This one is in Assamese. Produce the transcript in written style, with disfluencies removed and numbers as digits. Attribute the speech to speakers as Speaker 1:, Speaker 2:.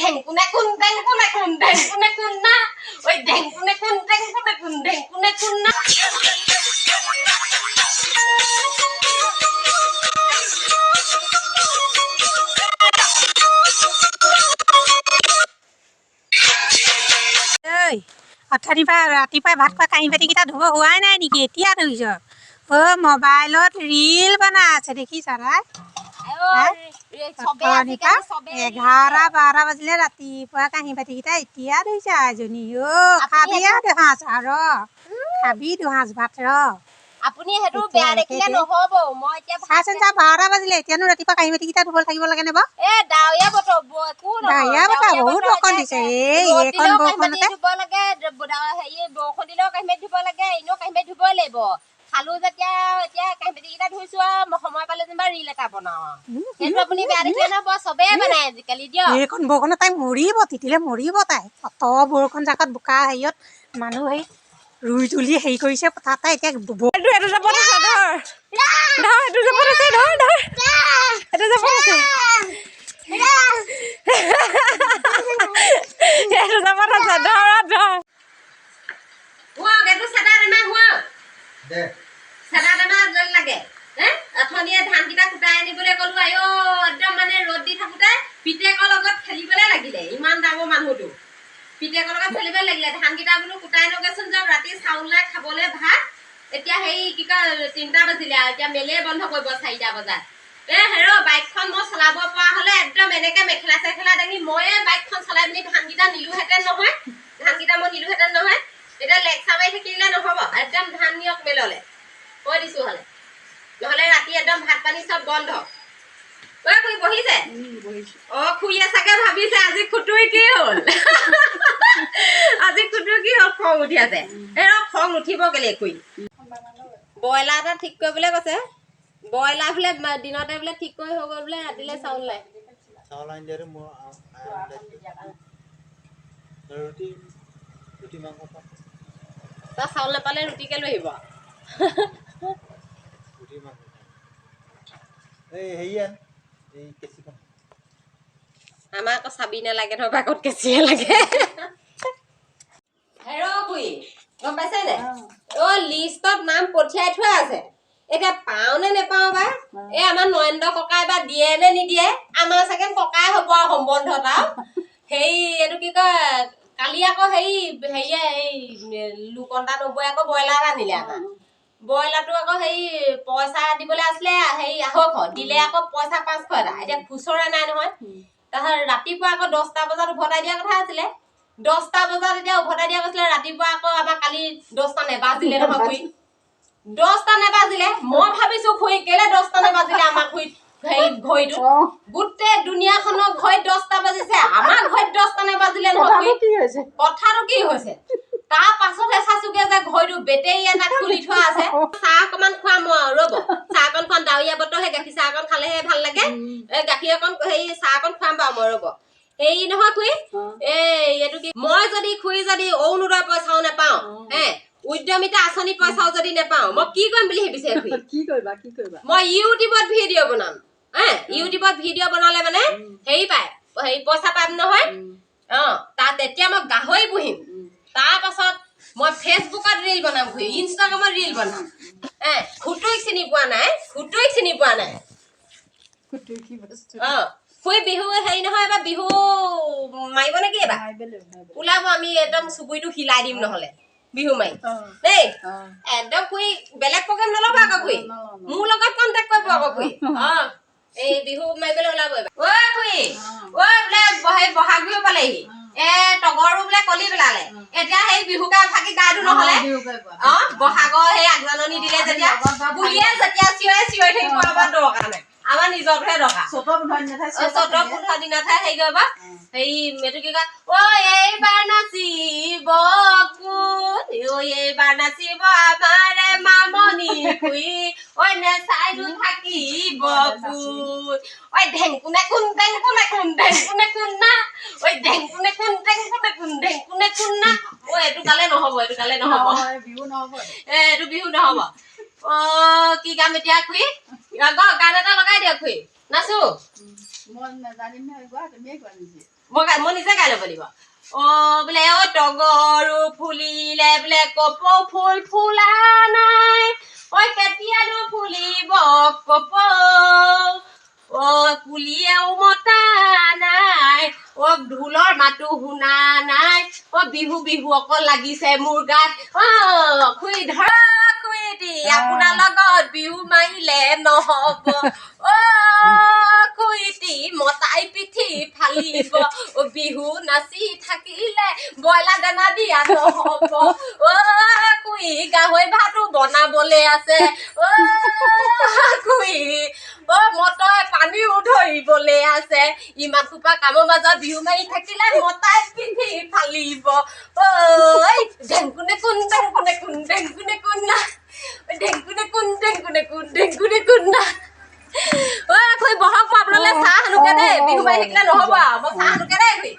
Speaker 1: ঢেংকুনে কোন ঢেংকুনে কোন ঢেংকুনে কোন না, ঐ ঢেংকুনে কোন ঢেংকুনে কোন ঢেংকুনে কোন না।
Speaker 2: ঐ, অথনিৰ পৰা ৰাতিপুৱাই ভাত খোৱা কাঁহী বাতিকেইটা ধুব হোৱাই নাই নেকি? এতিয়া ধুইছ? অ' মোবাইলত ৰিল বনাই আছে, দেখিছা নাই? অথনিৰ পৰা 11-12 বাজিলে, ৰাতিপুৱা কাঁহী বাতিকেইটা এতিয়া ধুইছে এজনী। অ' খাবি আৰু দুসাঁজ, ৰ খাবি দুসাঁজ ভাত ৰ।
Speaker 1: আপুনি সেইটো বেয়া দেখিলে নহ'ব, মই এতিয়া
Speaker 2: চাচোন চা, 12টা বাজিলে, এতিয়ানো ৰাতিপুৱা কাঁহী বাতিকেইটা ধুব থাকিব লাগেনে বাৰু?
Speaker 1: এ ডাৱৰীয়া বতৰ, একো নহয়।
Speaker 2: ডাৱৰীয়া বতৰ, বহুত বৰষুণ দিছে। এই এইকণ বৰষুণতে
Speaker 1: ধুব লাগে, হেৰি বৰষুণ দিলেও কাঁহী বাতি ধুব লাগে, এনেও কাঁহী বাতি ধুবই লাগিব। খালো যেতিয়া এতিয়া কাঁহী বাতিকেইটা ধুইছো আৰু সময় পালে যেনিবা ৰিল এটা বনাওঁ। সেইটো আপুনি বেয়া দেখিলে নহ'ব, চবেই বনাই আজিকালি দিয়ক।
Speaker 2: এইকণ বৰষুণত তাই মৰিব, তিতিলে মৰিব তাই। অত বৰষুণ জাকত বোকা হেৰিয়ত মানুহ হেৰি ৰুই তুলি হেৰি কৰিছে পথাৰত, তাই এতিয়া
Speaker 3: এইটো জাপত আছে, ধৰ ধৰ, এইটো জাপত আছে, ধৰ ধৰ, এইটো জাপত আছে, এইটো জাপত আছে, ধৰ ধৰ।
Speaker 1: হোৱাক এইটো চেদা টেমা, হোৱাক চেদা টেমা লাগে। হে অথনিয়ে ধানকেইটা কুটাই আনিবলৈ ক'লো, আইঅ একদম মানে ৰ'দ দি থাকোঁতে পিতেকৰ লগত খেলিবলৈ লাগিলে, ইমান ডাঙৰ মানুহটো পিতেকৰ লগত খেলিবলৈ লাগিলে। ধানকেইটা বোলো কুটাই নগৈচোন যাওক, ৰাতি চাউল নাই খাবলৈ ভাত। এতিয়া হেৰি কি কয় 3টা বাজিলে আৰু এতিয়া মেলে বন্ধ কৰিব 4টা বজাত। এ হেৰ বাইকখন মই চলাব পৰা হ'লে একদম এনেকে মেখেলা চেখেলা দাঙি ময়ে বাইকখন চলাই পিনি ধানকেইটা নিলোহেঁতেন নহয়, ধানকেইটা মই নিলোহেঁতেন নহয়। এতিয়া লেকচাৰ মাৰি থাকিলে নহ'ব, একদম ধান নিয়ক মেললে কৈ দিছো, হ'লে নহ'লে ৰাতি একদম ভাত পানী চব বন্ধ। ঐ খুৰী বহিছে? অ খুৰীয়ে চাগে ভাবিছে আজি খুটুই কি হ'ল, আজি খুটুই কি হ'ল, খং উঠি আছে। এই ৰ খং উঠিব কেলে খুৰী? ব্ৰইলাৰ এটা ঠিক কৰিবলৈ কৈছে, ব্ৰইলাৰ বোলে দিনতে বোলে ঠিক কৰি হৈ গ'ল বোলে, ৰাতিলে চাউল নাই। তই চাউল নাপালে ৰুটিকে লৈ আহিব। আমাৰ আকৌ চাবি নালাগে নহয়, বাকত কেঁচিয়ে লাগে। হেৰ খুৰী গম পাইছে নে? অ লিষ্টত নাম পঠিয়াই থোৱা আছে, এতিয়া পাওঁ নে নেপাওঁ বা? এই আমাৰ নৰেন্দ্ৰ ককাই বা দিয়ে নে নিদিয়ে? আমাৰ চাগে ককাই হ'ব আৰু সম্বন্ধত আৰু। সেই এইটো কি কয়, কালি আকৌ হেৰি হেৰিয়ে এই লোকন্তা নবৌৱে আকৌ ব্ৰইলাৰ আনিলে আমাৰ। ব্ৰইলাৰটো আকৌ হেৰি পইচা দিবলৈ আছিলে হেৰি 800, দিলে আকৌ পইচা 500 এটা, এতিয়া খুচৰা নাই নহয়। তাৰপিছত ৰাতিপুৱা আকৌ 10টা বজাত উভতাই দিয়া কথা আছিলে, 10টা বজাত এতিয়া উভতাই দিয়া কৈছিলে, ৰাতিপুৱা আকৌ আমাৰ কালি 10টা নেবাজিলে নহয় খুৰী, 10টা নেবাজিলে। মই ভাবিছো খুৰী কেলে 10টা নেবাজিলে আমাৰ খুৰী হেৰি ঘড়ীটো, গোটেই দুনীয়াখনৰ ঘড়ীত 10টা বাজিছে, আমাৰ ঘড়ীত 10টা নেবাজিলে নহয় খুৰী, কথাটো কি হৈছে? তাৰ পাছতহে চাইছোগে যে ঘড়ীটো বেটেৰী এটা খুলি থোৱা আছে। চাহ অকণমান খুৱাম মই, ৰ'ব চাহ অকণ খুৱাম, ডাৱৰীয়া বতৰ সেই গাখীৰ চাহ অকণ খালেহে ভাল লাগে। এই গাখীৰ অকণ হেৰি চাহ অকণ খুৱাম বাৰু মই, ৰ'ব। হেৰি নহয় খুৰী, এই এইটো কি, মই যদি খুৰী যদি অৰুণোদয় পইচাও নেপাওঁ, হে উদ্যমিতা আঁচনি পইচাও যদি নেপাওঁ, মই কি কৰিম বুলি ভাবিছে খুৰী?
Speaker 4: কি কৰিবা, কি কৰিবা?
Speaker 1: মই ইউটিউবত ভিডিঅ' বনাম। হে ইউটিউবত ভিডিঅ' বনালে মানে হেৰি পায়, হেৰি পইচা পাম নহয়। অ তাত তেতিয়া মই গাহৰি পুহিম, তাৰ পাছত মই ফেচবুকত ৰিল বনাম খুৰী, ইনষ্টাগ্ৰামত ৰিল বনাম। হে খুটুইক চিনি পোৱা নাই, খুটুইক চিনি পোৱা নাই। অ খুৰী বিহু হেৰি নহয়, এবাৰ বিহু মাৰিব নেকি এবাৰ? ওলাব, আমি একদম চুবুৰীটো হিলাই দিম নহ'লে বিহু মাৰি দেই। একদম খুৰী বেলেগ প্ৰগ্ৰেম নল'ব আকৌ খুৰী, মোৰ লগত কণ্টেক্ট কৰিব আকৌ খুৰী। অ এই বিহু মাৰিবলৈ ওলাব এবাৰ। ঐ খুৰী, ঐ বোলে বহাগ বিহু পালেহি, এ তগৰো বোলে কলি পেলালে, এতিয়া সেই বিহু গাই ফাঁকি গাই দিওঁ নহ'লে। অ বহাগৰ সেই আগজাননী দিলে যেতিয়া বুলিয়ে যেতিয়া চিঞৰে চিঞৰি থাকিব, আমাৰ দৰকাৰ নাই, আমাৰ নিজৰটোহে দৰকাৰ। চ'তৰ 15 দিনতহে হেৰি কৰিব, হেৰি এইটো কি কয়, ঐ এইবাৰ নাচিব কোন, ঐ এইবাৰ নাচিব আমাৰে মামনি খুৰী, ঐ নেচাইনো থাকিব কোন, ঐ ঢেংকুনে কোন ঢেংকুনে কোন ঢেংকুনে কোন না, ঐ ঢেংকুনে কোন ঢেংকুনে কোন ঢেংকুনে কোন না। ঐ এইটো গালে নহ'ব, এইটো গালে নহ'ব, এ এইটো বিহু নহ'ব। অ কি গাম এতিয়া খুৰী? গান এটা লগাই দিয়ক খুৰী, নাচো।
Speaker 4: মই নাজানিম নহয় গোৱা, তুমিয়ে গোৱা নিজে।
Speaker 1: মই নিজে গাই ল'ব লাগিব। অ বোলে, অ তগৰো ফুলিলে বোলে, কপৌ ফুল ফুলা নাই, ঐ কেতিয়ানো ফুলিব কপৌ? অ কুলিয়েও মতা নাই, অ ঢোলৰ মাতো শুনা নাই, অ বিহু বিহু অকল লাগিছে মোৰ গাত। অ খুৰী, ধৰা খুৰীটি, আপোনাৰ লগত বিহু মাৰিলে নহ'ব। অ খুৰীটি, মতাই পিঠি ফালিব। অ বিহু নাচি থাকিলে ব্ৰইলাৰ দানা দিয়া নহ'ব। অ খুৰী, গাহৰি ভাতো বনাবলে আছে। অ খুৰী, অ মটৰ পানীও ধৰিবলে আছে। ইমান সোপা কামৰ মাজত বিহু মাৰি থাকিলে মতাই পিঠি ফালিব। ঐ ঢেংকুনে কোন, ঢেংকুনে কোন, ঢেংকুনে কোন না, ঢেংকুনে কোন, ঢেংকুনে কোন, ঢেংকুনে কোন না। ঐ খুৰী, বহক, মই আপোনালৈ চাহ আনোগে দেই। বিহু মাৰি থাকিলে নহ'ব আৰু। মই চাহ আনোগে দেই খুৰী।